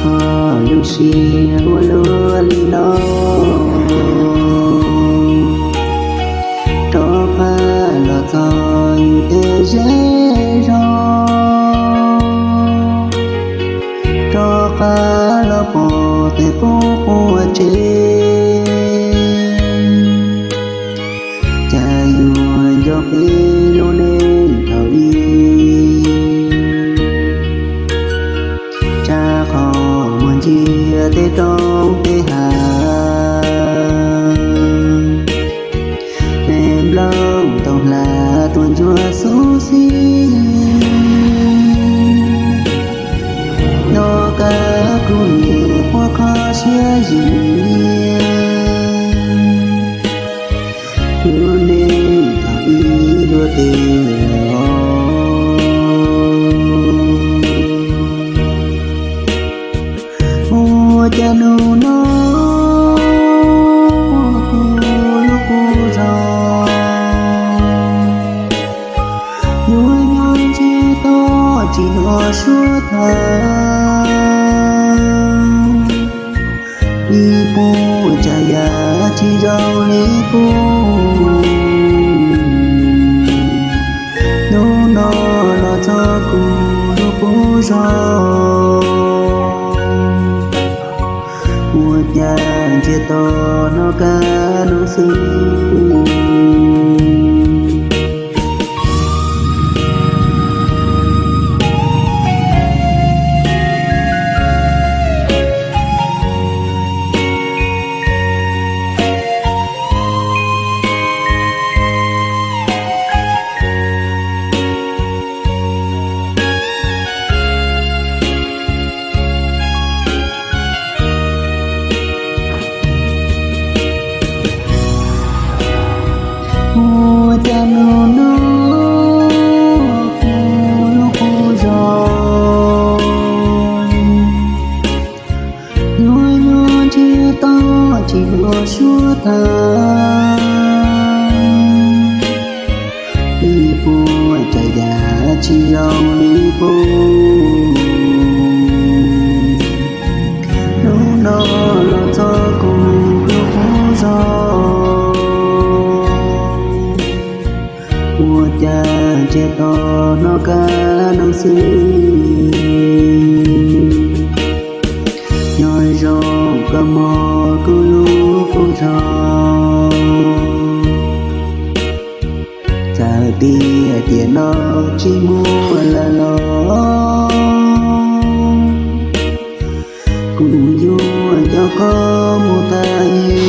Lub sij hawm ua luaj li no, rov qab los txog yus tej zej zos, rov qab los pom tej qub quav tsev, cas yuav nco peb lub neej thaum ub. Tsab qhov muag ntsia tej roob tej hav, me nplooj tau hla tuaj ntsuab xub xib, noj qab kuv niam quaj kho siab zim, lub neej thaum ub luaj twg los. Ua cas hnub no kuv lub qub zos yuav nyob ntsiag to tsis hnov suab tham, ib puas tsav yam tsis zoo li qub. Hnub no los txog kuv lub qub zos, ua cas ntsiag to hnov kab noog xwb. Ua cas hnub no kuv lub qub zos yuav nyob ntsiag to tsis hnov suab tham, ib puas tsav yam tsis zoo li qub. Hnub no los txog kuv lub qub zos, ua cas ntsiag to hnov kab noog xwb. Nyob zoo koj mog kuv lub qub zos, txawm tias tiam no tsis muaj lawm los kuv yuav coj koj mus tas ib